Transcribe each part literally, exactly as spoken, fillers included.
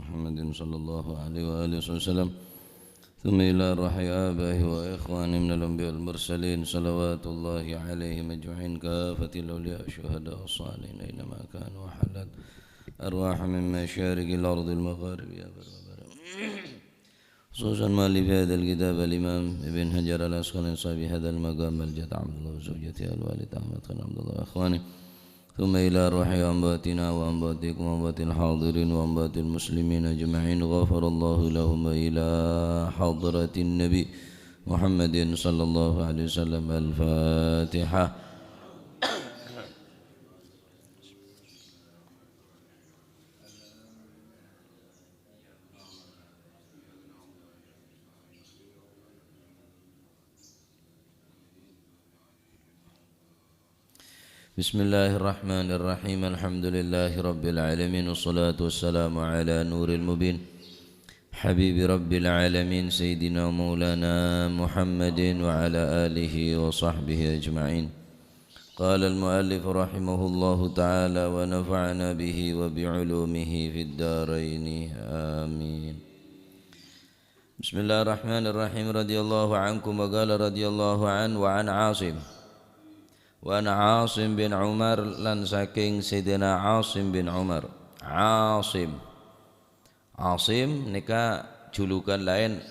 محمد صلى الله عليه وآله وسلم، ثم إلى أرواح آبائه وإخوانه من الأنبياء والمرسلين، صلوات الله عليهم أجمعين، كافة الأولياء والشهداء والصالحين أينما كانوا، وحلت أرواحهم من مشارق الأرض المغارب يا بر وبر. خصوصا مؤلف هذا الكتاب الإمام ابن حجر العسقلاني صاحب هذا المقام، الجد عبد الله وزوجته الوالد أحمد خان عبد الله وإخوانه، ثم إلى روح أمواتنا وأمواتكم وأموات الحاضرين وأموات المسلمين أجمعين، غفر الله لهم، وإلى حضرة النبي محمد صلى الله عليه وسلم. الفاتحة. بسم الله الرحمن الرحيم. الحمد لله رب العالمين، والصلاة والسلام على نور المبين، حبيب رب العالمين، سيدنا مولانا محمد وعلى آله وصحبه أجمعين. قال المؤلف رحمه الله تعالى ونفعنا به وبعلومه في الدارين، آمين. بسم الله الرحمن الرحيم. رضي الله عنكم، وقال رضي الله عنه، وعن عاصم. Wa an Asim bin Umar, lan saking Sayyidina Asim bin Umar. Asim. Asim nèka julukan laèn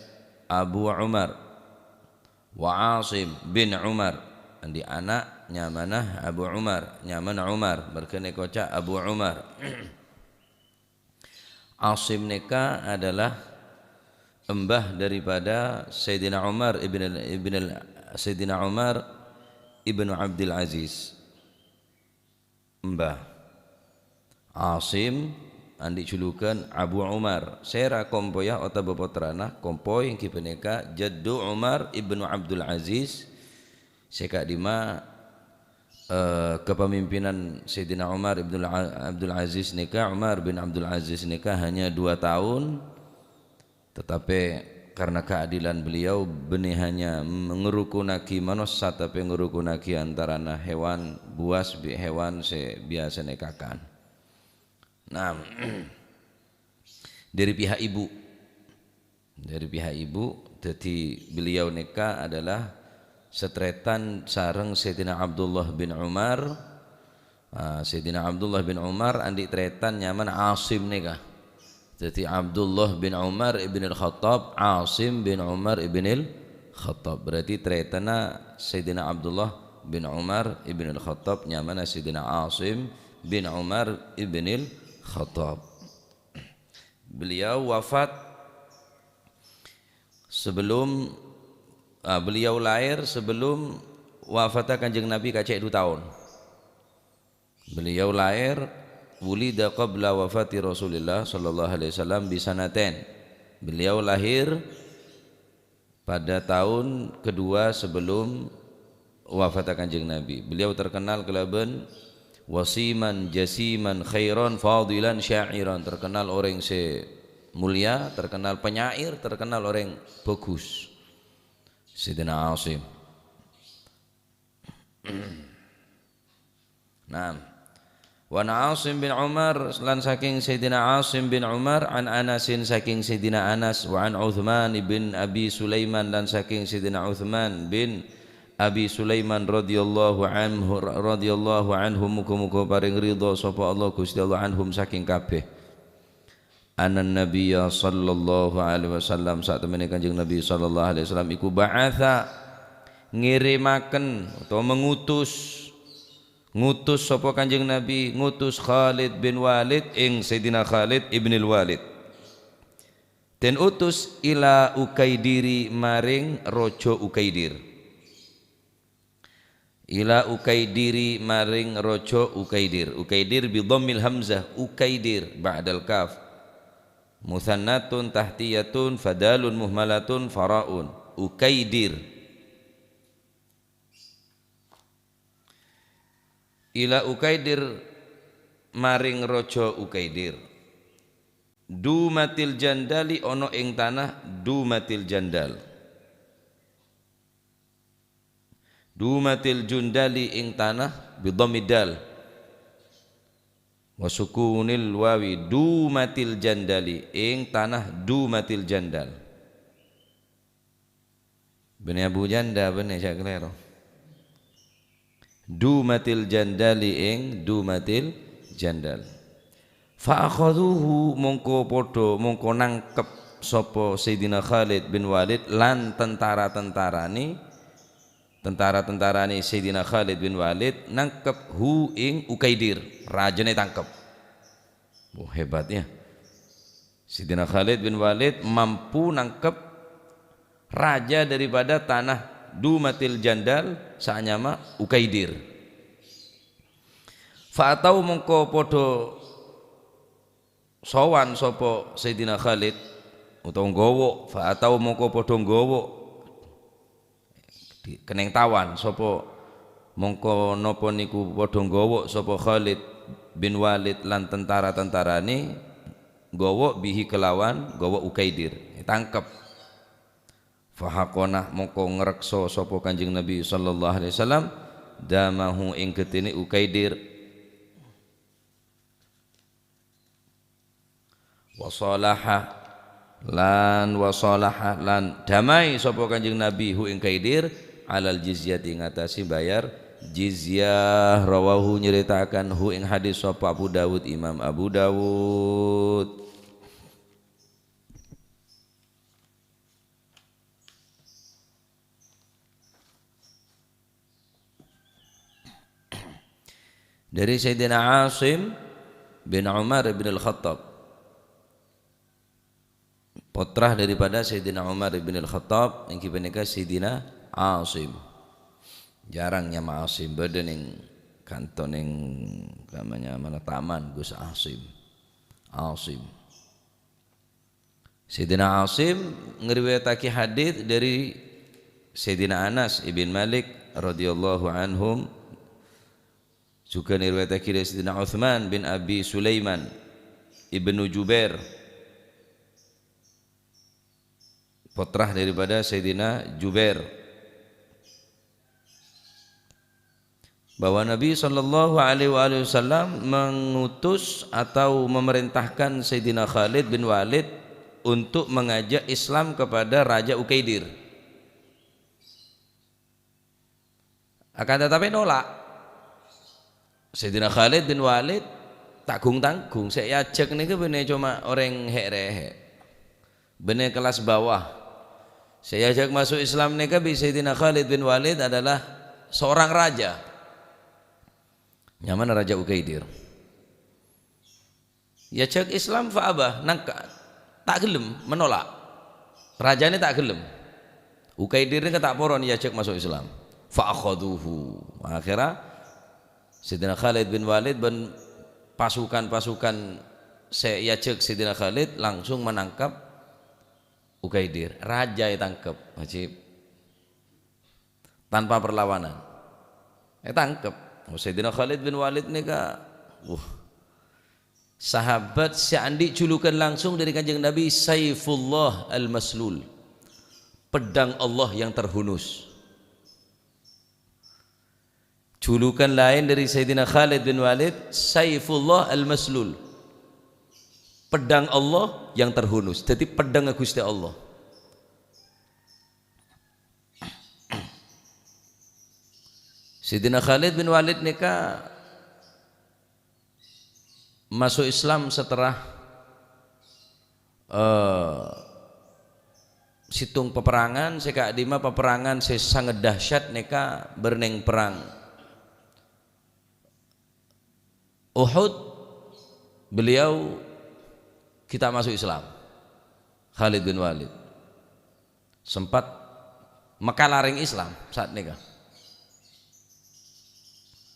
Abu Umar. Wa Asim bin Umar. Andi' ana' nyamana Abu Umar, nyamana Umar, marghâ nèka oca' Abu Umar. Asim nèka adalah embah daripada Sayyidina Umar ibn al-, ibn al-, Sayyidina Umar ibnu Abdul Aziz. Embah. Asim andi' julukan Abu Umar. Sèra kompoyya otabâ pottrana, kompoy èngghi panèka jaddu Umar ibnu Abdul Aziz, sè ka'dimma, eh, kepemimpinan Sayyidina Umar ibnul A-, Abdul Aziz nèka, Umar bin Abdul Aziz nèka hanya dua tahun, tetapi karena keadilan beliau, bânnè hanya ngerukunagi manossa, tapè ngerukunagi antarana hewan buas bi' hewan sè biyasana èkakan. Nah, dari pihak ibu. Dari pihak ibu, dhâddhi beliau nèka adalah satarètan sareng Sayyidina Abdullah bin Umar. Ah, Sayyidina Abdullah bin Umar andi' tarètan nyamana Asim nèka. Dhâddhi Abdullah bin Umar ibn al-Khattab, Asim bin Umar ibn al-Khattab. Berarti tarètanna Sayyidina Abdullah bin Umar ibn al-Khattab nyamana Sayyidina Asim bin Umar ibn al-Khattab. Beliau wafat sebelum, ah, beliau lahir sebelum wafatnya Kanjeng Nabi kacek dua tahun. Beliau lahir, wulida qabla wafati Rasulillah sallallahu alaihi wasallam bisanatain. Beliau lahir pada tahun kedua sebelum wafatnya Kanjeng Nabi. Beliau terkenal kalaban wasiman, jasiman, khairan, fadilan, sya'iran. Terkenal orang sè mulia, terkenal penyair, terkenal orang bagus. Sayyidina Asim. Naam. Wa an Asim bin Umar, lan saking Sayyidina Asim bin Umar, an Anasin, saking Sayyidina Anas, wa an Uthman ibn Abi Sulaiman, lan saking Sayyidina Uthman bin Abi Sulaiman radhiyallahu anhu, radhiyallahu anhum, muga-muga paring ridha sapa Allah, Gusti Allah, anhum, saking kabeh. Anna Nabiyya sallallahu alaihi wasallam, satemene Kanjeng Nabi sallallahu alaihi wasallam iku ba'atha, ngirimaken utawa mengutus, ngutus sapa Kanjeng Nabi, ngutus Khalid bin Walid ing Sayyidina Khalid ibnil Walid. Den utus ila Ukaidiri maring Raja Ukaidir. Ila Ukaidiri maring Raja Ukaidir. Ukaidir bi dhammil hamzah, Ukaidir ba'dal kaf. Muthannatun tahtiyatun fadalun muhmalatun faraun. Ukaidir. Ila Ukaidir maring Raja Ukaidir. Dumatil jandali ana ing tanah Dumatil jandal. Dumatil jundali ing tanah bi dhammid dal. Wa sukunil wawi Dumatil Jandali, ing tanah Dumatil Jandal. Bânnè Abu Janda, bânnè, jhâ' kalèro. Dumatil Jandali, ing Dumatil Jandal. Fa akhadhuhu, mongko padhâ, mongko nangkep sapa Sayyidina Khalid bin Walid lan tentara-tentarane, tentara-tentarane Sayyidina Khalid bin Walid nangkep hu ing Ukaidir, rajane tangkep. Wah, hebat ya. Sayyidina Khalid bin Walid mampu nangkep raja daripada tanah Dumatil Jandal, sanyama Ukaidir. Fa atau mongko padhâ sowan sapa Sayyidina Khalid, utawa nggawa, fa atau mongko padhâ nggawa, di-, kennèng tawan sapa, mongko napa niku padhâ nggawa sapa Khalid bin Walid lan tentara-tentarane, nggawa bihi kelawan nggawa Ukaidir, tangkep. Fahaqona, mongko ngreksa sapa Kanjeng Nabi sallallahu alaihi wasallam, damahu, ing getene Ukaidir. Wa salaha, lan wa salaha, lan damai sapa Kanjeng Nabi hu ing Kaidir alal jizyati, ngatasi bayar jizyah. Rawahu, nyeritakan hu ing hadis sapa Abu Dawud, Imam Abu Dawud. Dari Sayyidina Asim bin Umar bin Al-Khattab. Putra daripada Sayyidina Umar bin Al-Khattab, inggih punika Sayyidina Asim. Jarang nyama Asim, bâdâ ning kanto ning, namanya mana, taman Gus Asim. Asim. Sayyidina Asim ngriwayatake hadis dari Sayyidina Anas ibn Malik radhiyallahu anhum, juga ngriwayatake dari Sayyidina Utsman bin Abi Sulaiman ibnu Jubair, putra daripada Sayyidina Jubair, bahwa Nabi sallallahu alaihi wasallam mengutus atau memerintahkan Sayyidina Khalid bin Walid untuk mengajak Islam kepada Raja Ukaidir. Akan tetapi nolak. Sayyidina Khalid bin Walid ta' gung-tanggung, sè èajhâk nèka bânnè coma orèng hè'-rèhè'. Bânnè kellas bawah. Sè èajhâk maso' Islam nèka bi' Sayyidina Khalid bin Walid adalah seorang raja. Nyamana Raja Ukaidir. Èajhâk Islam fa aba, nangka, ta' ghellem, menolak. Rajane ta' ghellem. Ukaidir nèka ta' poron èajhâk maso' Islam. Fa akhadhuhu. Akhirnya Sayyidina Khalid bin Walid bân pasukan-pasukan sè èajhâk Sayyidina Khalid langsung menangkap Ukaidir. Raja ètangkep, ajib. Tanpa perlawanan. Ètangkep. Oh, Sayyidina Khalid bin Walid nèka, wah, sahabat sè andi' julukan langsung dari Kanjeng Nabi, Saifullah Al-Maslul. Pedang Allah yang terhunus. Julukan lain dari Sayyidina Khalid bin Walid, Saifullah Al-Maslul. Pedang Allah yang terhunus. Jadi pedang Gusti Allah. Sayyidina Khalid bin Walid nèka maso' Islam setelah, eh, sèttong peperangan, sè ka'dimma peperangan sè sanget dahsyat nèka bârneng perang Uhud, beliau kita masuk Islam. Khalid bin Walid sempat makalareng Islam saat nèka.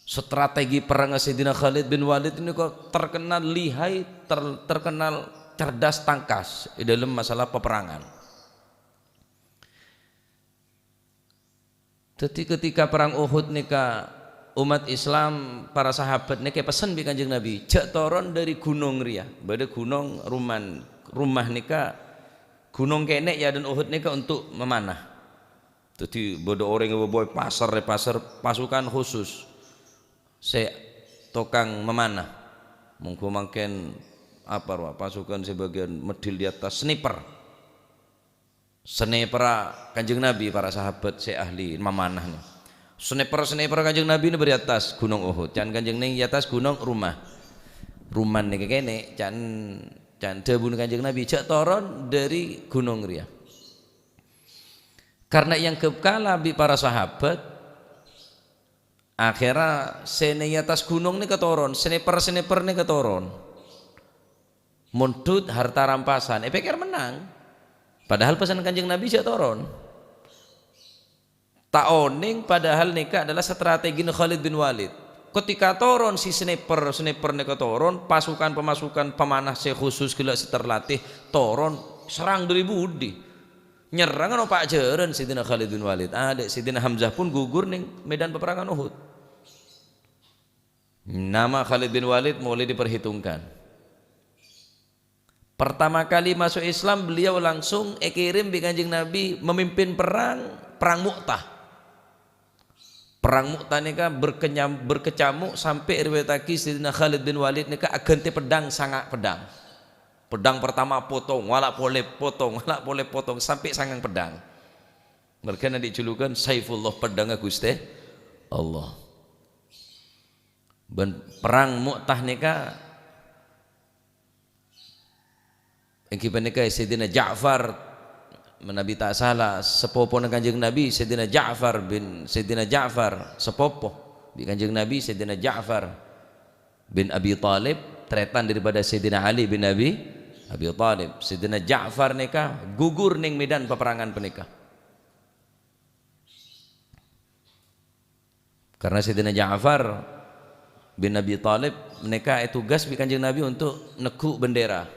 Strategi perang Sayyidina Khalid bin Walid nèka terkenal lihai, ter-, terkenal cerdas tangkas di dalam masalah peperangan. Jadi ketika perang Uhud nèka, umat Islam, para sahabat nèka pesen bi' Kanjeng Nabi, "Jhâ' toron dâri ghunong rèya." Bâdâ ghunong Ruman-, Rumah nèka, ghunong kènè' è adâ'na Uhud nèka untuk memanah. Jadi bâdâ orèng èbâbâ'â pasèr, pasèr pasukan khusus sè tokang memanah. Mongghu mangkèn apa rowa pasukan sebagian medhil di atas sniper. Sniperra Kanjeng Nabi, para sahabat sè ahli mamanah nè. Sniper-sniper Kanjeng Nabi nè bâri' attas Gunung Uhud. Can Kanjeng nèng è attas ghunong roma. Roma nèka kènè', can, can dhâbuna Kanjeng Nabi, "Jhâ' toron dâri ghunong rèya." Karena èangghep kala bi' para sahabat, akhèrra sè nèng è attas ghunong nèka toron, sniper-sniper nèka toron. Mondhut harta rampasan, èpèkkèr mennang. Padahal pesan Kanjeng Nabi jhâ' toron. Ta' onèng padahal nèka adalah strategina Khalid bin Walid. Ketika toron si sniper, sniper nèka toron, pasukan-pemasukan pemanah sè khusus ghellâ' sè terlatih toron serang dâri budi. Nyerrang no pajhârân Sayyidina Khalid bin Walid. Adâ' Sayyidina Hamzah pun gugur nèng medan peperangan Uhud. Nama Khalid bin Walid mulai diperhitungkan. Pertama kali masuk Islam, beliau langsung èkèrèm bi' Kanjeng Nabi memimpin perang, Perang Mu'tah. Perang Mu'tah nèka berkenyam-, berkecamuk sampè' riwayataghi Sayyidina Khalid bin Walid nèka aghântè peddhâng sanga' peddhâng. Peddhâng pertama potong, ngala' polè potong, ngala' polè potong, sampè' sangang peddhâng. Mergana andi' julukan Saifullah, peddhângnga Ghustè Allah. Bân Perang Mu'tah nèka ènggi panèka Sayyidina Ja'far, manabi ta' sala, sapopona Kanjeng Nabi, Sayyidina Ja'far bin, Sayyidina Ja'far, sapopo bi' Kanjeng Nabi, Sayyidina Ja'far bin Abi Thalib, tarètan daripada Sayyidina Ali bin Abi, Abi Thalib. Sayyidina Ja'far nèka gugur nèng medan paperangan panèka. Karena Sayyidina Ja'far bin Abi Thalib nèka ètugas bi' Kanjeng Nabi untuk neggu' bendera.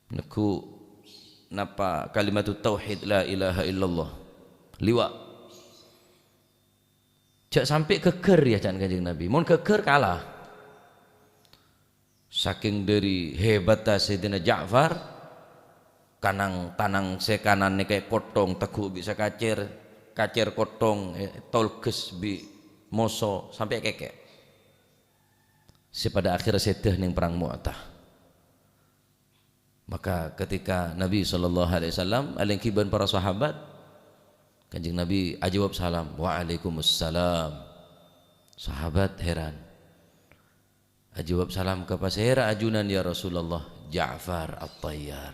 Neggu' napa kalimatut tauhid, la ilaha illallah. Liwa'. Jhâ' sampè' ghâggâr, ya, ca'na Kanjeng Nabi. Mon ghâggâr, kala. Sakèng dâri hebatta Sayyidina Ja'far, kanang-tanang sè kanan nèka èkottong, teggu' bi' sakacèr, kacèr kottong, eh, tolghes bi' moso, sampè' èkèkè'. Sè pada akhèrra sèdhâ nèng Perang Mu'tah. Maka ketika Nabi sallallahu alaihi wasallam alèngghi bân para sahabat, Kanjeng Nabi ajâwâb salam, "Waalaikumsalam." Sahabat heran. Ajâwâb salam, "Ka pasèra ajunan, ya Rasulullah?" "Ja'far At-Tayyar."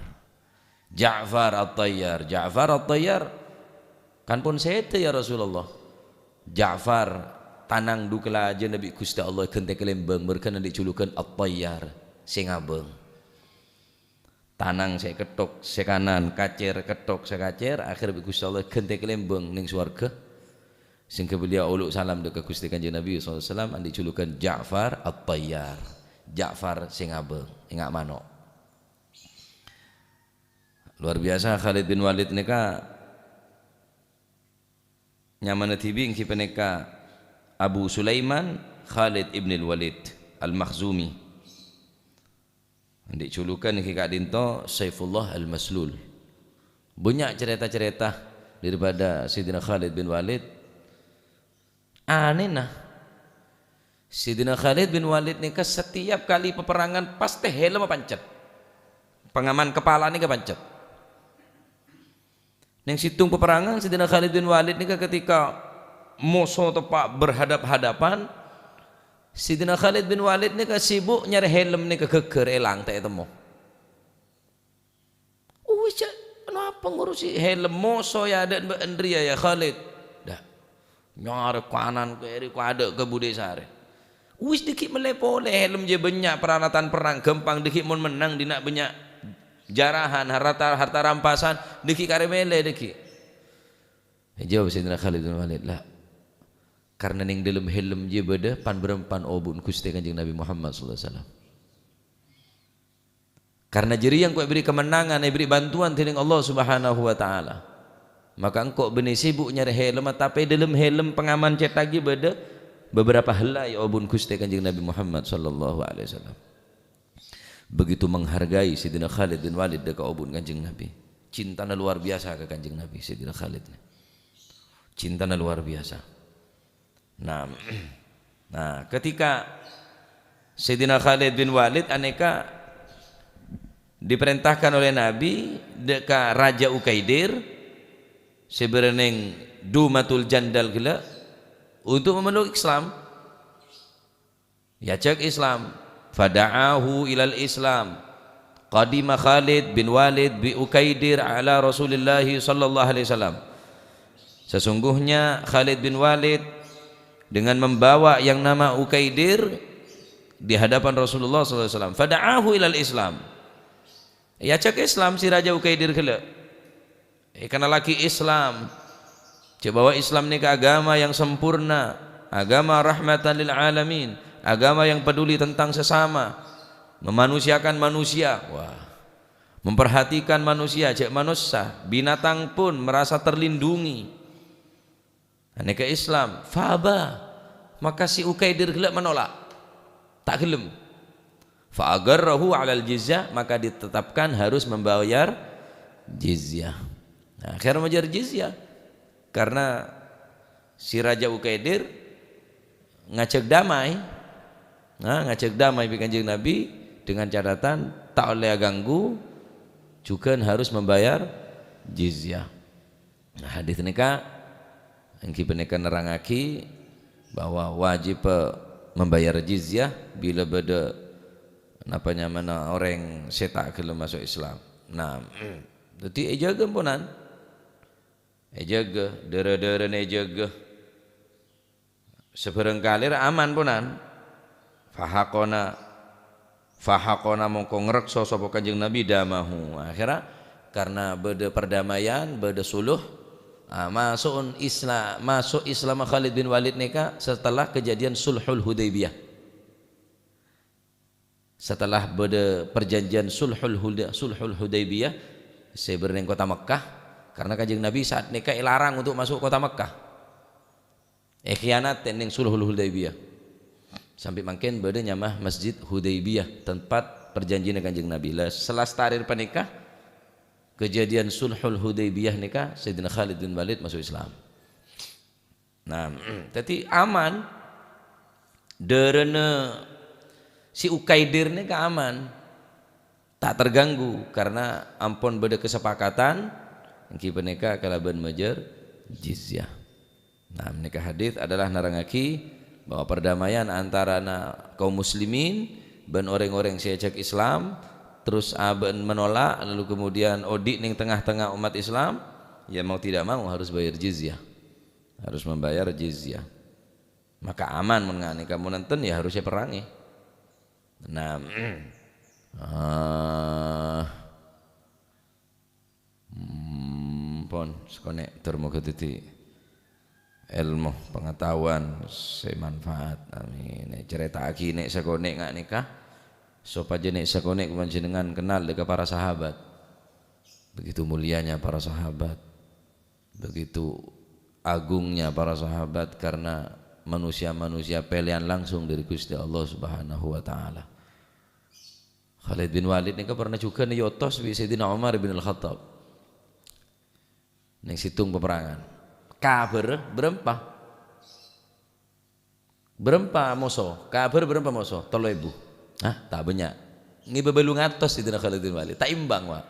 "Ja'far At-Tayyar, Ja'far At-Tayyar." "Kan pon sèdhâ, ya Rasulullah." "Ja'far, tanang dhu kalajâna bi' Ghustè Allah èghântè kalèmbâng, mergana andi' julukan At-Tayyar, sè ngabâng." Tanang sè èkettok sè kanan, kacèr èkettok sè kacèr, akhèrra bi' Ghustè Allah èghântè kalèmbâng nèng sowarghâ. Sehingga beliau olo' salam dâ' ka Ghustè Kanjeng Nabi sallallahu alaihi wasallam, andi' julukan Ja'far At-Tayyar, Ja'far sè ngabâng, enga' mano'. Luar biasa Khalid bin Walid nèka. Nyamana dhibi' ènggi panèka Abu Sulaiman Khalid ibnil Walid Al-Makhzumi. Andi' julukan ènggi ka'dinto Saifullah Al-Maslul. Bânnya' carèta-carèta daripada Sayyidina Khalid bin Walid. Anèna, Sayyidina Khalid bin Walid nèka setiap kali peperangan pastè hèlemma pancet. Pangaman kepala nèka pancet. Nèng sèttong peperangan, Sayyidina Khalid bin Walid nèka ketika moso teppa' berhadap-hadapan, Sayyidina Khalid bin Walid nèka sibuk nyarè hèlem nèka ghâggâr èlang ta' ètemmo. "Uwis, jhâ' anu apa ngurusi hèlem, moso ya adâ' bâ'na rèya ya, Khalid." Dâ'. Nyarè kanan kèri, ka adâ' ka budi sarè. Uwis, dâggi' mellè polè hèlem, jiyâ bânnya' peralatan perang, ghâmpang dâggi' mon mennang, dinna' bânnya' jarahan, harta, harta rampasan, dâggi' karè mellè dâggi'. Èjâwâb Sayyidina Khalid bin Walid, "La, karna nèng dâlem hèlem jiyâ bâdâ pan-bârâmpan obu'na Ghustè Kanjeng Nabi Muhammad sallallahu alaihi wasallam." Karna jârèya engko' èberri' kamennangan, èberri' bantuan dhinèng Allah Subhanahu wa Ta'ala. Maka engko' bânnè sibuk nyarè hèlemma, tapè dâlem hèlem pangaman cèthaghi bâdâ beberapa helai obu'na Ghustè Kanjeng Nabi Muhammad sallallahu alaihi wasallam. Begitu menghargai Sayyidina Khalid bin Walid dâ' ka obu'na Kanjeng Nabi. Cintana luar biasa ka Kanjeng Nabi, Sayyidina Khalid nè. Cintana luar biasa. Nah, nah, ketika Sayyidina Khalid bin Walid anèka diperintahkan oleh Nabi dâ' ka Raja Ukaidir, sè bârâ' neng Dumatul Jandal ghellâ', untuk memeluk Islam. Èajhâk Islam. Fada'ahu ilal Islam. Qadima Khalid bin Walid bi Ukaidir ala Rasulillah sallallahu alaihi wasallam. Sesungguhnya Khalid bin Walid dengan membawa yang nama Ukaidir di hadapan Rasulullah sallallahu alaihi wasallam. Fada'ahu ilal Islam. Èajhâk Islam sè Raja Ukaidir ghellâ'. Èkennallaghi Islam. Jhâ' bahwa Islam nèka agama yang sempurna, agama rahmatan lil alamin, agama yang peduli tentang sesama, memanusiakan manusia. Wah. Memperhatikan manusia, jhâ' manossa, binatang pun merasa terlindungi. Anèka Islam, faba. Maka si Ukaidir ghellâ' menolak. Ta' ghellem. Fa agarrahu alal jizyah, maka ditetapkan harus membayar jizyah. Nah, akhirnya membayar jizyah. Karena si Raja Ukaidir ngajhâk damai. Nah, ngajhâk damai bi' Kanjeng Nabi dengan catatan ta' ollè aganggu, jhughân harus membayar jizyah. Nah, hadis nèka èngghi panèka nerrangaghi bahwa wajib, eh, membayar jizyah bilâ bâdâ napa nyamana orèng sè ta' ghellem maso' Islam. Nah, dhâddhi èjâgâ, ponan. Èjâgâ, dârâ-dârâna èjâgâ. Sabhârâng kalèr aman, ponan. Fahaqona, fahaqona mongko ngrèksa sapa Kanjeng Nabi damahu. Akhirnya, karena bâdâ perdamaian, bâdâ suluh, ah, maso'on Isla-, maso' Islam Khalid bin Walid nèka setelah kejadian Sulhul Hudaybiyah. Setelah bâdâ perjanjian Sulhul Huda-, Sulhul Hudaybiyah, sè bârâ' neng kota Mekkah, karena Kanjeng Nabi saat nèka èlarang untuk masuk kota Mekkah. Èkhianat neng Sulhul Hudaybiyah. Sampè' mangkèn bâdâ nyama Masjid Hudaybiyah, tempat perjanjianna Kanjeng Nabi. Lah, selastarir panèka, kejadian Sulhul Hudaybiyah nèka, Sayyidina Khalid bin Walid masuk Islam. Nah, dhâddhi aman. Dârâna si Ukaidir nèka aman. Ta' terganggu karena ampon bâdâ kesepakatan, èngghi panèka kalabân majâr jizyah. Nah, nèka hadis adalah nerrangaghi bahwa perdamaian antarana kaum muslimin bân orèng-orèng sè èajhâk Islam, terus abâ'na menolak, lalu kemudian odi' neng tengah-tengah umat Islam, ya mau tidak mau harus bayar jizyah. Harus membayar jizyah. Maka aman mon nganèka, mon enten ya harus èperrangè. Nah, ah, hmm, pon, sakonè' tor moghâ dhâddhi èlmo, pengetahuan sè manfaat. Amin. Ècarèta'aghi nè' sakonè' nganèka, sopajâ nè' sakonè' panjhennengngan kennal dâ' ka para sahabat. Begitu mulianya para sahabat. Begitu agungnya para sahabat karena manusia-manusia pèlèyan langsung dâri Ghustè Allah Subhanahu wa Ta'ala. Khalid bin Walid nèka pernah jhughân èotos bi' Sayyidina Umar bin Al-Khattab. Neng sèttong paperangan. Kabhârrâ bârâmpa? Bârâmpa moso? Kabhâr bârâmpa moso? Tello èbu. Hah? Ta' bânnya'. Ngibâ bâllu ngatos Sayyidina Khalid bin Walid. Ta' imbang, Pak.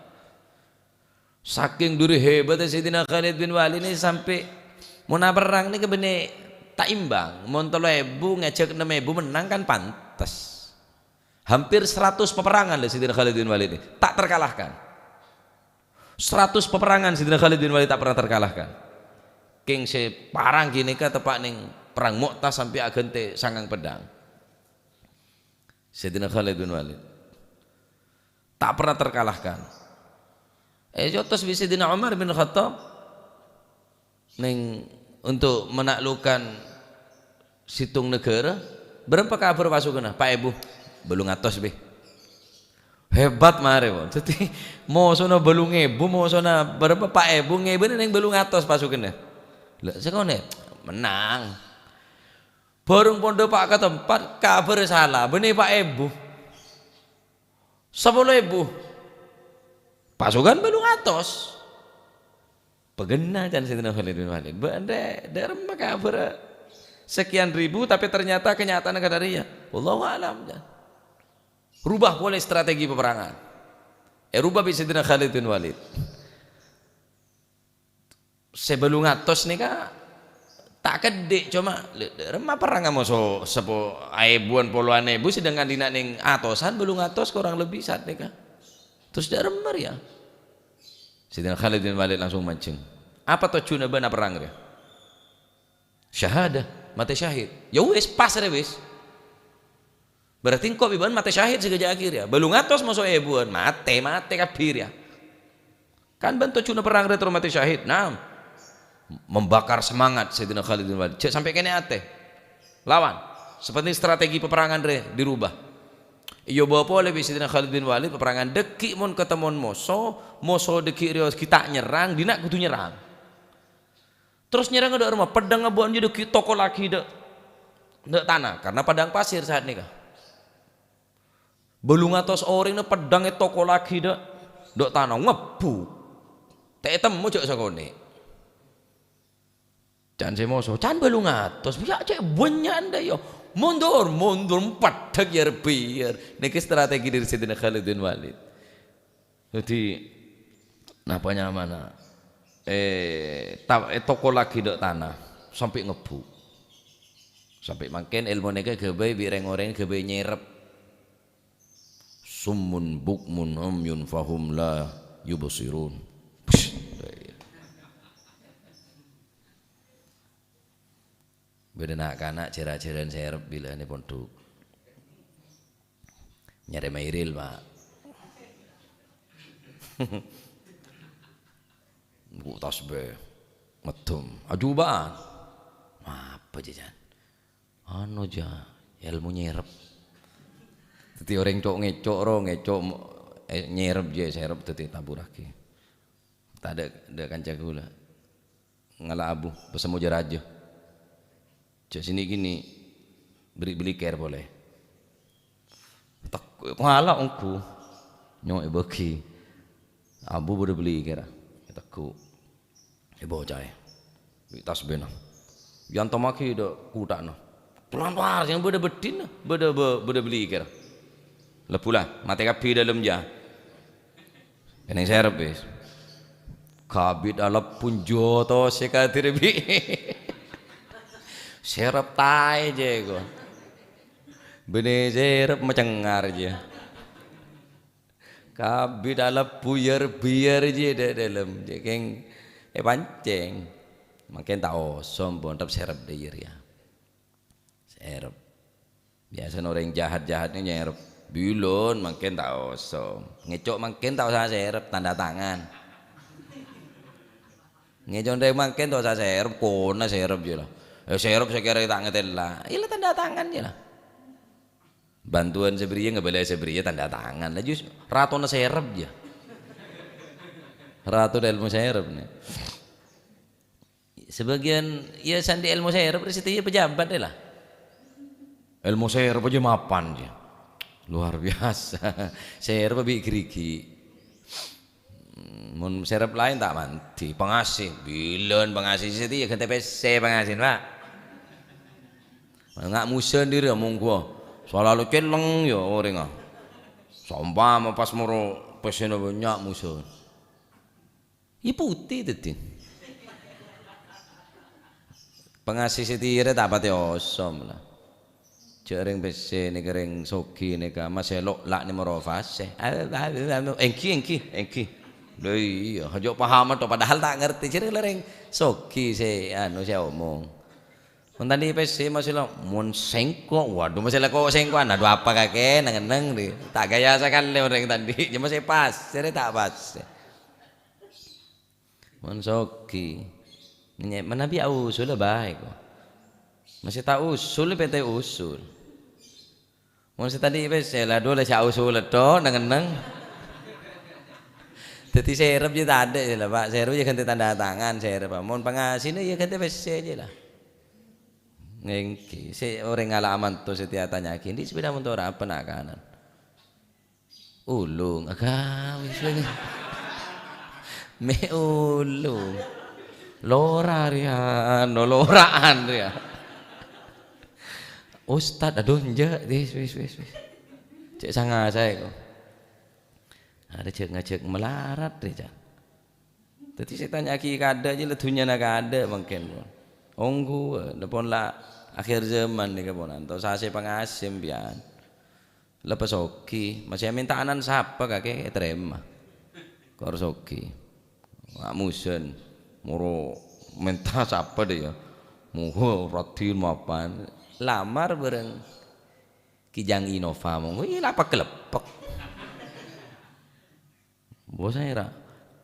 Sakèng duri hèbâtta Sayyidina Khalid bin Walid nè sampè' mon aperrang nèka bânnè ta' imbang. Mon tello èbu ngajhâk ennem èbu mennang kan pantes. Hampir seratus peperangan lho Sayyidina Khalid bin Walid nè. Ta' terkalahkan. Seratus peperangan Sayyidina Khalid bin Walid ta' pernah terkalahkan. Kèng sè parang ghânèka teppa' neng Perang Mu'tah sampè' aghântè sangang peddhâng. Sayyidina Khalid bin Walid. Ta' pernah terkalahkan. Èotos bi' Sayyidina Umar bin Khattab neng untuk menaklukkan sèttong naghârâ, bârâmpa kabhâr pasukanna? Pa' èbu. Bâllu ngatos, bhi. Hebat marè, pon. Dhâddhi, mosona bâllu ngèbu, mosona bârâmpa? Pa' èbu, ngèbuna neng bâllu ngatos pasukanna. Lah, sakonè', mennang. Bhâreng pon dâpa' ka tempat, kabhâr sala, bânnè pa' èbu. Sapolo èbu. Pasukan bâllu ngatos. Paghenna, can Sayyidina Khalid bin Walid. Bâ', dâ', dâ' remma kabhâr sekian ribu, tapi ternyata kenyataannya kadâ' rèya. Wallahu a'lam, can. Rubah polè strategi paperangan. Èrubah bi' Sayyidina Khalid bin Walid. Sè bâllu ngatos nèka ta' keddi', coma, lè, dâ' remma perrang ka moso seppo èbuwân polowan èbu, sedangkan dinna' nèng atosan, bâllu ngatos korang lebbi saat nèka. Terros dâ' remma rèya. Sayyidina Khalid bin Walid langsung manjheng. "Apa tojjhuna bâ'na perrang rèya?" "Syahadah, matè syahid." "Ya wis, pas rè wis. Berarti engko' bi' bâ'na matè syahid sè ghâjâ' akhir ya. Bâllu ngatos moso èbuwân, matè, matè kabbhi rèya. Kan bâ'na tojjhuna perrang rè terro matè syahid." "Naam." Membakar semangat Sayyidina Khalid bin Walid. Jhâ' sampè' kènè' atè. Lawan. Sè pentèng strategi peperangan rè dirubah. Èobâ polè bi' Sayyidina Khalid bin Walid peperangan dâgghi' mon katemmowan moso, moso dâgghi' rèya ghi' ta' nyerrang, dinna' kodhu nyerrang. Terros nyerrang dâ' remma, peddhângnga bâ'na jâ' dâgghi' tokollaghi dâ', dâ' tana, karena padang pasir saat nèka. Bâllu ngatos orèngnga peddhâng ètokollaghi dâ', dâ' tana, ngebbhu. Ta' ètemmo jhâ' sakonè'. Can sè moso, can bâllu ngatos, ya cè' bânnya'an dâ' iyâ. Mondur, mondur, peddhâng yâr-biyâr. Nèka strategi dâri Sayyidina Khalid bin Walid. Dhâddhi, napa nyamana? Eh, ta-, ètokollaghi dâ' tana, sampè' ngebbhu. Sampè' mangkèn èlmo nèka èghâbây bi' rèng-orèng èghâbây nyèrep. "Summun bukmun umyun fahum la yubsirun." Psh, bâdâ na'-kana' jhâr-ajhârân sèrep bilâna è pondhuk. Nyarè mairil, Pak. Ngku' tasbih, ngedhum, ajuba'an. Apa, jhâjhân? Anu, jhâ, èlmo nyèrep. Dhâddhi orèng co'-ngèco' ro, ngèco' mo-, eh, nyèrep jiyâ, sèrep dhâddhi taburraghi. Tadâ', dâ' kanca kaulâ. Ngala' abu, pèssè moja rajâ. Jhâ' sini kini, bâri' beli kèr polè. Tek-, ngala' ongghu. Nyo' èbâghi. Abu bâdâ beli kèra. Ètegghu'. Èbâcaè. Bi' tasbihna. Èantommaghi dâ' kutha'na. Pelan-pelan, sè bâdâ bheddhina. Bâdâ, bâ-, bâdâ beli kèra. Lebbhu la, matè kabbhi dâlem jâ. Kennèng sèrep, wis. Kabit alebbhu joto sè kadhir bi'. Sèrep taè jiyâ ko. Bânnè sèrep macengngar jiyâ. Kabit alebbhu yâr-biyâr jiyâ dâ' dâlem. Jiyâ kèng èpancèng. Mangkèn ta' osom, pon, rep sèrep dâ' iyâ rèya. Sèrep. Biyasana orèng jahat-jahat nè nyèrep. Bilân mangkèn ta' osom. Ngèco' mangkèn ta' osa sèrep, tanda tangan. Ngèco' orèng mangkèn ta' osa sèrep, kona sèrep jiyâ la. Eh, sèrep sakèra ta' ngatèla. Iyâ la tanda tangan jiyâ la. Bantuan sè bâriyâ ngabâlâ sè bâriyâ tanda tangan. La jus ratona sèrep jiyâ. Ratu dâ' èlmo sèrep nè. Sabâgiyân, iyâ, sè andi' èlmo sèrep rè satèya pejabat rè la. Èlmo sèrep jiyâ mapan jiyâ. Luar biasa. Sèrep bi' ghârighi'. Mon sèrep laèn ta' mandhi. Pangasè, bilân pangasè satèya ghântè pèssè pangasè, Pak. Nga' musân dhiri mongghu. Salalu celleng yâ orèngnga. Sampama pas moro pèssèna bânnya' musân. Iyâ putè dhâddhi. Pangasè satèya rè ta' patè osom la. Jhâ' rèng pèssè nèka rèng soghi nèka masè lo' la' nè moro pasè. Èngghi, èngghi, èngghi. Lha iyâ, aja' paham to, padahal ta' ngartè. Jhâ' rèng la rèng soghi sè anu sè omong. Mon ta' andi' pèssè masè lo', mon sèngko', waduh masè la ko' sèngko'an, aduh apa kakè neng-enneng rè. Ta' ghâjâ sakalè orèng ta' andi', jhâ' masè pasè rè ta' pasè. Mon soghi. Nye-, manabi ausul la bhâi ko. Masè ta' usul, pètè usul. Mon sè ta' andi' pèssè, la dhu la sè ausul to, neng-enneng. Dhâddhi sèrep jiyâ tadâ' jiyâ la, Pak. Sèrep jiyâ ghântè tanda tangan, sèrep. Mon pangasèna jiyâ ghântè pèssè jiyâ la. Èngghi, sè orèng ngala' manto sè tèya tanya'aghi, "Andi' sepeda motor apa, na', kanan?" Ulung, aga, wis, wis. Mè' ulung. Lora rèya, no, lora'an rèya. Ustad, aduh, enjâ', wis, wis, wis, wis. Cè' sanga saè, ko. Arè jhâk-ngajhâk malarat rè, ca'. Dhâddhi sè ètanya'aghi kaadâ' jâ la dhunnyana kaadâ' mangkèn, ko. Ongghu, nèpon la akhir zaman nèka pon anto sasè pangase sampèyan. La pasoghi, masè mènta anan sapa kakè ètarèma. Kor soghi. Wa' musen, moro mènta sapa dâ' iyâ. Moho raddhin mapan. Lamar bhâreng Kijang Innova monggo, iyâ la pagleppek. Bos saya ra,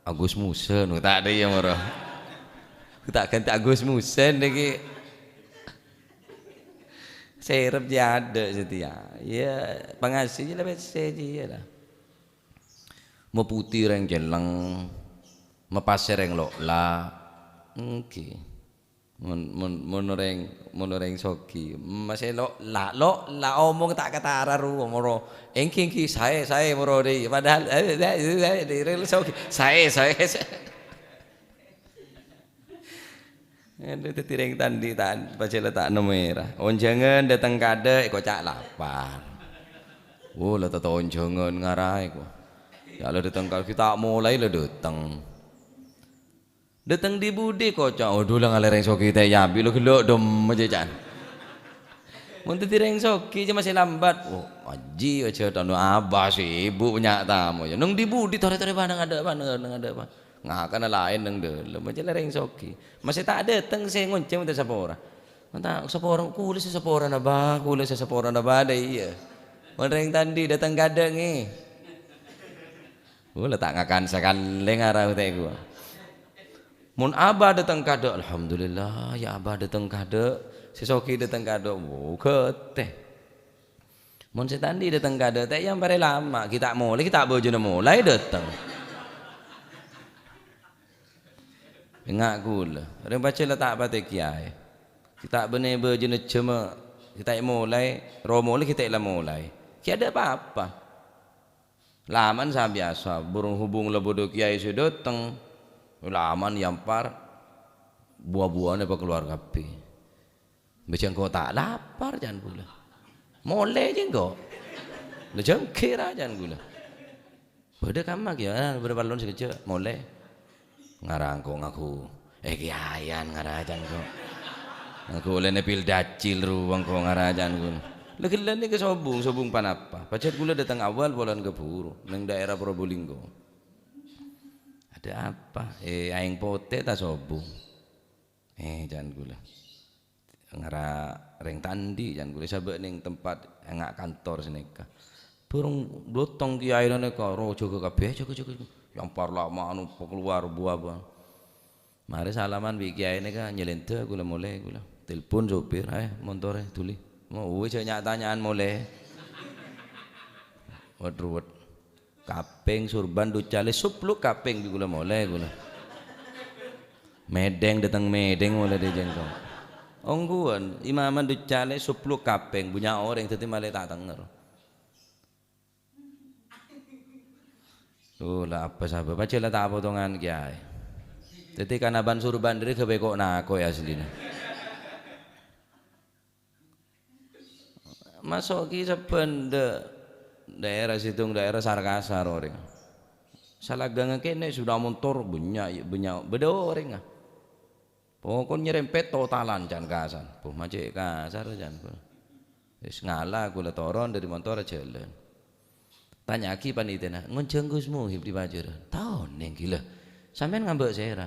Agus Musen, ta' dâ' iyâ moro. Ta' ghântè Agus Musen nèkè. Serep jâ adâ' satèya. Iyâ, pangase jâ la pèssè jiyâ la. Maputi rèng celleng, mapasè rèng lo'la. Èngghi. Mon, mon, mon orèng, mon orèng soghi, masè lo'la, lo'la omong ta' katara ru, moro. Èngghi, èngghi, saè, saè, moro dâ' iyâ. Padahal, eh, eh, eh, eh, rèng soghi, saè, saè, saè. Anu, dhâddhi rèng ta' andi' ta', pajhât la ta' nemmo èra. Onjhângan dâteng kaadâ', èkoca' lapar. Oh, la tata onjhângan ngaraè, ko. Yâ, la dâteng kaadâ', ghi' ta' molaè la dâteng. Dâteng dhi-budhi, koca', "Adhu, la ngalè rèng soghi ta' èyabi, lo ghellâ' dâmma cèca'an." Mon dhâddhi rèng soghi, jâ masè lambat. Oh, ajhi, ajhât anu, abâ' sibuk nya' tamoy. Neng dhi-budhi, torè-torè bâ' neng adâ' bâ', neng adâ' bâ'. Ngakana laèn neng dâlem, jâ la rèng soghi. Masè ta' dâteng sè ngoncè mon ta' sapora. Mon ta' sapora, kulâ sè saporana, Bâ, kulâ sè saporana, Bâ, dâ' iyâ. Mon rèng ta' andi' dâteng kaadâ' ngè. Kulâ ta' ngakan sakalè ngara tè' ghuwâ. Mon abâ' dâteng kaadâ', alhamdulillah, yâ abâ' dâteng kaadâ'. Sè soghi dâteng kaadâ', wo, ghâtè. Mon sè ta' andi' dâteng kaadâ', ta' èyamparè lama, ghi' ta' molaè, ghi' ta' bâjâna molaè dâteng. Enga' kulâ, rèng pajhât la ta' patè kiyaè. Ghi' ta' bânnè bâjâna jhâmma, ghi' ta' èmolaè, ro molaè ghi' ta' la molaè. Ghi' adâ' pa-apa. Laman sabiyasa, bhurung hubung la bâdâ kiyaè sè dâteng. Laman èyampar, buwâ-buwâna èpakalowar kabbhi. Bâ jhâ' engko' ta' lapar, can kulâ. Molè jhâ' engko'. La jhângghi ra, can kulâ. Bâdâ kamma kèya, ah, bâdâ pallon sakejjhâ', molè. Ngara engko' ngaku, eh, kiyaèyan ngara, can engko'. Ngaku ollèna pil dacil rowa engko' ngara, can kulâ. La ghellâ' nèka sobung, sobung ponapa? Pajhât kulâ dâteng awal polana kabhuru, neng daerah Probolinggo. Ada apa? Eh, aèng potè ta' sobung? Eh, can kulâ. Ngara rèng ta' andi', can kulâ, sabâ' neng tempat enga' kantor sanèka. Bhurung dâteng kiyaèna nèka, ro jâgâ kabbhi, "Jâgâ, jâgâ, jâgâ." Èyampar la ma' anu, pakalowar buwâ-buwâ. Marè salaman bi' kiyaè nèka, nyalèndhâ kulâ molè, kulâ. Telpon sopir, "Aè, montorè dhuli." Mo, wis, jhâ' nya'-tanya'an molè. Wet-ruwet. Kapèng surban duccalè sopluk kapèng bi' kulâ molè kulâ. Mèdhèng dâteng mèdhèng molè dâri jhâ' engko'. Ongghuwân, imaman duccalè sopluk kapèng, bânnya' orèng dhâddhi malè ta' tèngèr. Oh, la apa sabâb? Pajhât la ta' potongan kiyaè. Dhâddhi kanabân surban dâri ghâbây ko'-nako'è aslina. Maso' ghi sabbhân dâ-, daerah sèttong daerah sar-kasar orèng. Salaghângnga kènè' sepeda montor bânnya', bânnya' bâdâ orèng, ah. Pokon nyerempet totalan can kasar. Buh, ma' cè' kasar can. Wis ngala kulâ toron dâri montor jhâlân. Tanya'aghi panitèna, "Ngonjhâng Gus Muhib dâri pajhârân?" "Ta' onèng ghi la." "Sampèyan ngambâ' sèra?"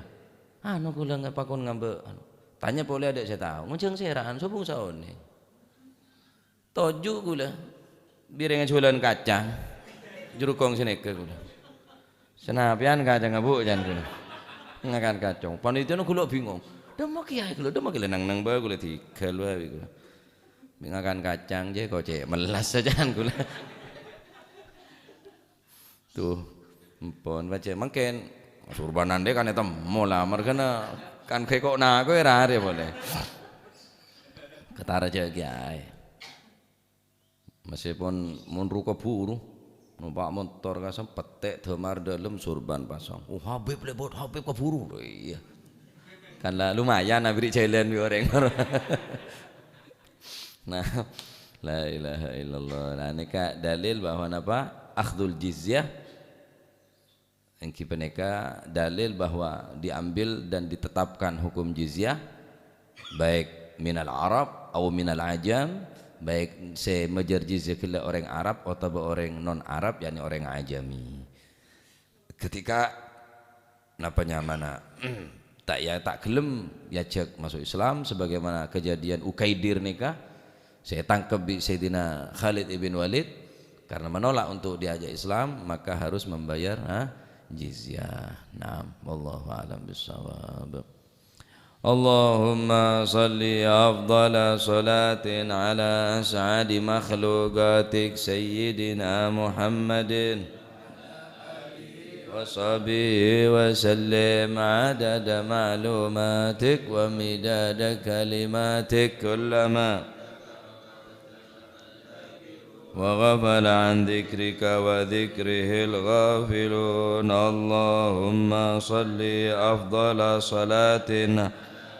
"Anu, kulâ nga-, pakon ngambâ', anu." Tanya polè adâ' sè tao, "Ngonjhâng sèra?" "Anu, sobung saonèng." Toju' kulâ, birèngnga jhuwâlân kacang, jhurukong sanèka kulâ. "Sanapèyan kacangnga, Bu'?" can kulâ. "Ngakan kacang." Panitèna ghulâ bingong. "Dâmma kiyaè kulâ, dâmma kiyaè nang-nang bâ kulâ, dhigâl bâ kulâ." Ngakan kacang jâ kocè' mellas sajân kulâ. Tuh, empon, pajhât mangkèn surbanan dâ' kan ètemmo la, marghâna kan ghâbây ko'-nako'è ra arè polè. Katarajâ kiyaè. Meskipun mon ruko buru, numpak montor ka sempet dâmar dâlem surban pasang. "Oh, Habib lèbât, Habib kaburu." Loh, iyâ. Kan la lumayan abhiri jhâlân bi' orèng. Nah, La ilaha illallah. Nah, nèka dalil bahwa napa? Akhdul jizyah. Èngghi panèka dalil bahwa diambil dan ditetapkan hukum jizyah, baik minal Arab au minal ajam, baik sè majâr jizyah ghellâ' orèng Arab otabâ orèng non-Arab, yakni orèng ajami. Ketika napa nyamana ta' ya, ta' gelem èajhâk maso' Islam, sebagaimana kejadian Ukaidir nèka, sè ètangkep bi' Sayyidina Khalid ibn Walid karena menolak untuk diajak Islam, maka harus membayar, ha, jizyah. Naam, wallahu a'lam bishawab. اللهم صل أفضل صلاة على أسعد مخلوقاتك سيدنا محمد وصحبه وسلم عدد معلوماتك ومداد كلماتك كلما وغفل عن ذكرك وذكره الغافلون. اللهم صل أفضل صلاة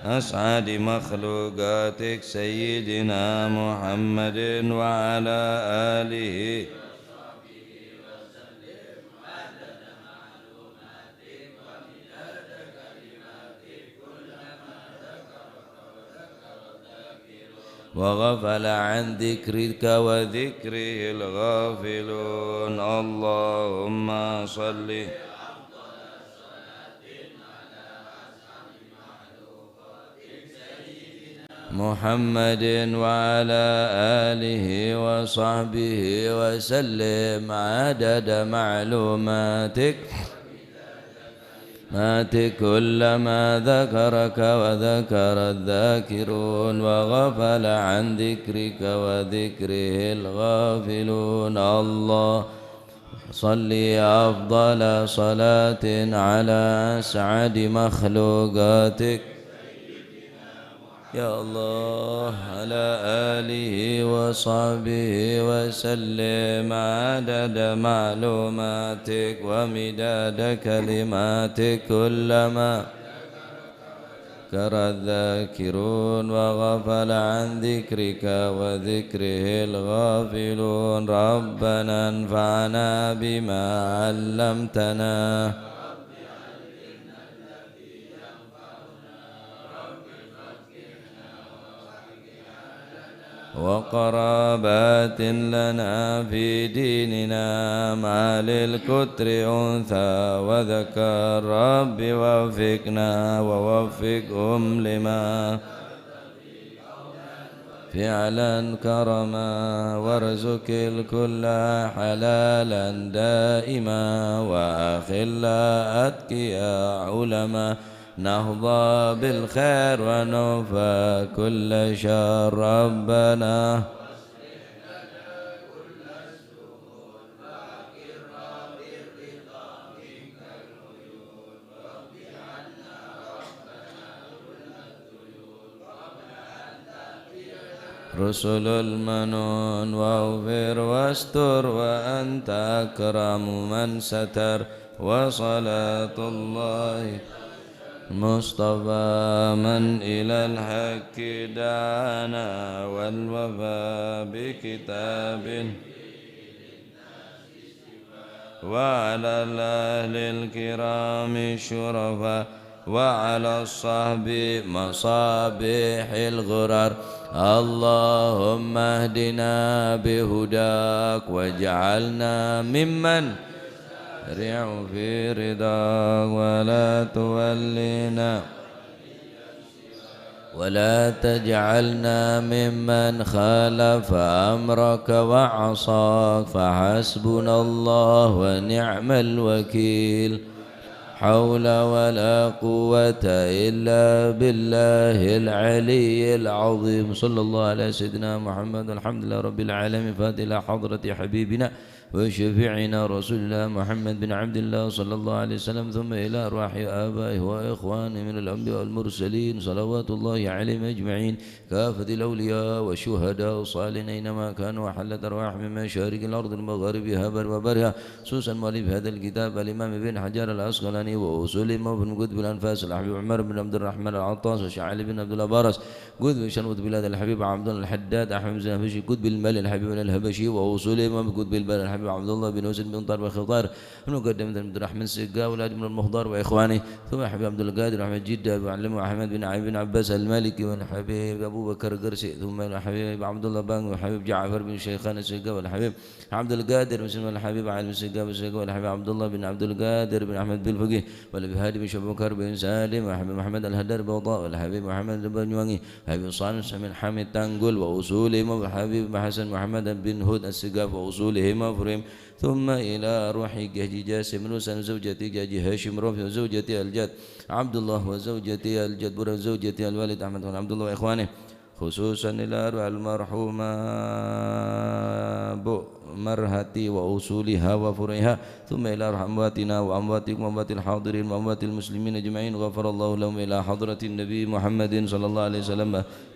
أسعد مخلوقاتك سيدنا محمد وعلى آله وغفل عن ذكرك وذكره الغافلون. اللهم صل محمد وعلى آله وصحبه وسلم عدد معلوماتك. مات كلما ذكرك وذكر الذاكرون وغفل عن ذكرك وذكره الغافلون. الله صل أفضل صلاة على أسعد مخلوقاتك يا الله، على آله وصحبه وسلم عدد معلوماتك ومداد كلماتك كلما ذكر الذاكرون وغفل عن ذكرك وذكره الغافلون. ربنا انفعنا بما علمتنا وقرابات لنا في ديننا مع الكتر أنثى وذكر. رب وفقنا ووفقهم لما فعلا كرما وارزق الكل حلالا دائما وأخلا أتقيا علما نحظى بالخير ونوفى كل شر. ربنا رسل المنون واغفر واستر وأنت أكرم من ستر. وصلاة الله المصطفى من إلى الحق دعانا والوفاء بكتاب وعلى الأهل الكرام الشرفاء وعلى الصحب مصابيح الغرر. اللهم اهدنا بهداك واجعلنا ممن يسارع في رضاك ولا تولنا ولا تجعلنا ممن خالف أمرك وعصاك، فحسبنا الله ونعم الوكيل. حول ولا قوة إلا بالله العلي العظيم. صلى الله على سيدنا محمد. الحمد لله رب العالمين. فاتحة حضرة حبيبنا وشفيعنا رسول الله محمد بن عبد الله صلى الله عليه وسلم، ثم إلى أرواح آبائه وإخوانه من الأنبياء والمرسلين صلوات الله عليهم أجمعين، كافة الأولياء والشهداء والصالحين أينما كانوا، وحلت أرواحهم من مشارق الأرض ومغاربها وبرها، خصوصا مؤلف هذا الكتاب الإمام ابن حجر العسقلاني وأصول إمام قطب الأنفاس الحبيب عمر بن عبد الرحمن العطاس وشعلي بن عبد الله براس، قطب شربة بلاد الحبيب عبد الله الحداد، أحمد بن الحبشي قطب المال الحبيب الحبشي وأصول إمام قطب البلاد الحبيب عبد الله بن حسين بن طارق الخضار، المقدم عبد الرحمن السقا والأدم المخضر وإخوانه، ثم الحبيب عبد القادر أحمد جدة وعلم أحمد بن علي بن عباس المالكي والحبيب أبو بكر قرسي، ثم الحبيب عبد الله بانغ والحبيب جعفر بن شيخان السقا والحبيب عبد القادر مسلم والحبيب علي بن السقا والسقا والحبيب عبد الله بن عبد القادر بن أحمد بالفقيه والحبيب هادي بن شبكر بن سالم والحبيب محمد الهدار بوضاء والحبيب محمد بن يوانغي والحبيب صالح بن حميد تانغول وأصولهم والحبيب حسن محمد بن هود السقاف وأصولهم وفروعهم، ثم إلى روح حاج جاسم روسان زوجتي حاج هاشم رفيع وزوجتي الجد عبد الله وزوجتي الجد برهان وزوجتي الوالد أحمد بن عبد الله وإخوانه، خصوصا إلى أرواح المرحومة بؤمرهتي وأصولها وفروعها، ثم إلى أرواح أمواتنا وأمواتكم وأموات الحاضرين وأموات المسلمين أجمعين، غفر الله لهم، إلى حضرة النبي محمد صلى الله عليه وسلم.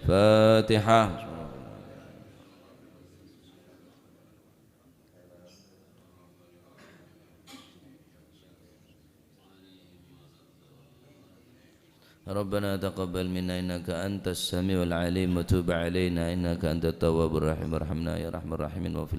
فاتحة. ربنا تقبل منا إنك أنت السميع العليم، وتب علينا إنك أنت التواب الرحيم، وارحمنا يا أرحم الراحمين، واغفر